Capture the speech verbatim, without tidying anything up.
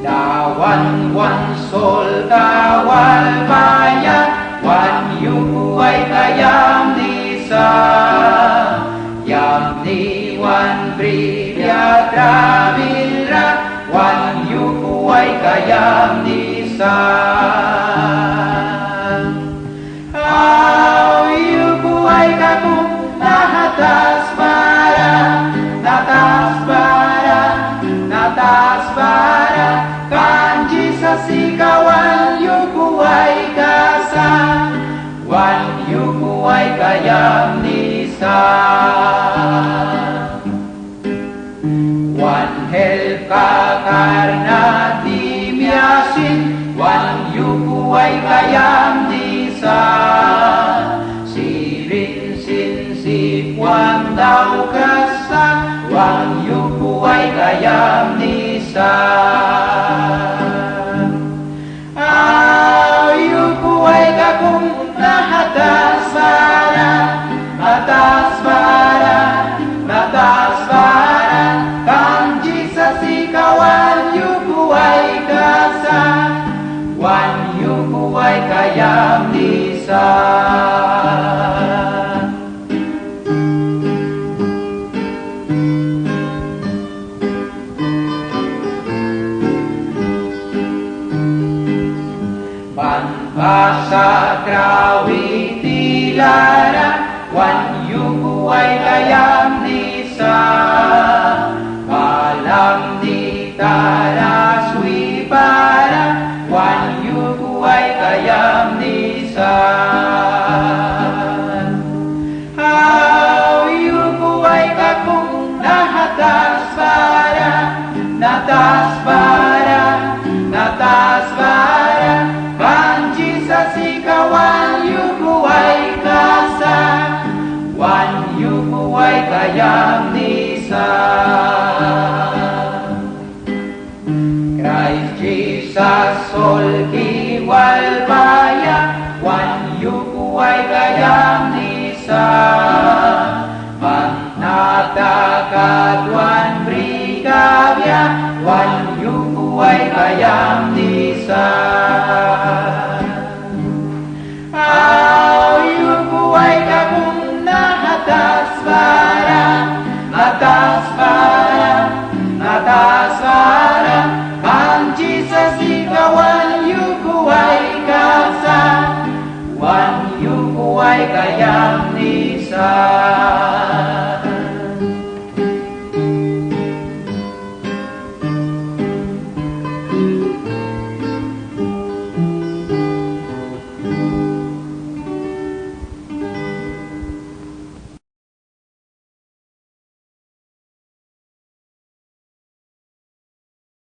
Dawan wan solka wal baya, wan yukuaika yamni sa. Yamni wan bribia trabilra, wan yukuaika yamni sa. Au yukuaika kum naha tasbara, na tasbara, na tasbara, kan Jisas sika wan yukuaika sa, wan yukuaika yamni sa. Wan helpka karna tihmia sin, wan yukuaika yamni sa. Sibin sin sip wan daukras sa, wan yukuaika yamni sa. Au yukuaika kum naha tasbara, na tasbara, na tasbara, kan Jisas sika wan yukuaika sa, wan yukuaika yamni sa. Ban basa krawi tilara, wan yukuaika yamni sa. Balam ni tara swipara, wan yukuaika yamni sa. Au yukuaika kum naha tasbara, na tasbara, na tasbara, kan Jisas sika wan yukuaika sa, wan yukuaika yamni sa. Kraist Jisas solki wal baya, wan yukuaika yamni sa. Man natka kat wan bri kabia, wan yukuaika yamni sa. Au yukuaika kum naha tasbara, na tasbara, na tasbara, kan Jisas sika wan yukuaika sa, wan yukuaika yamni sa.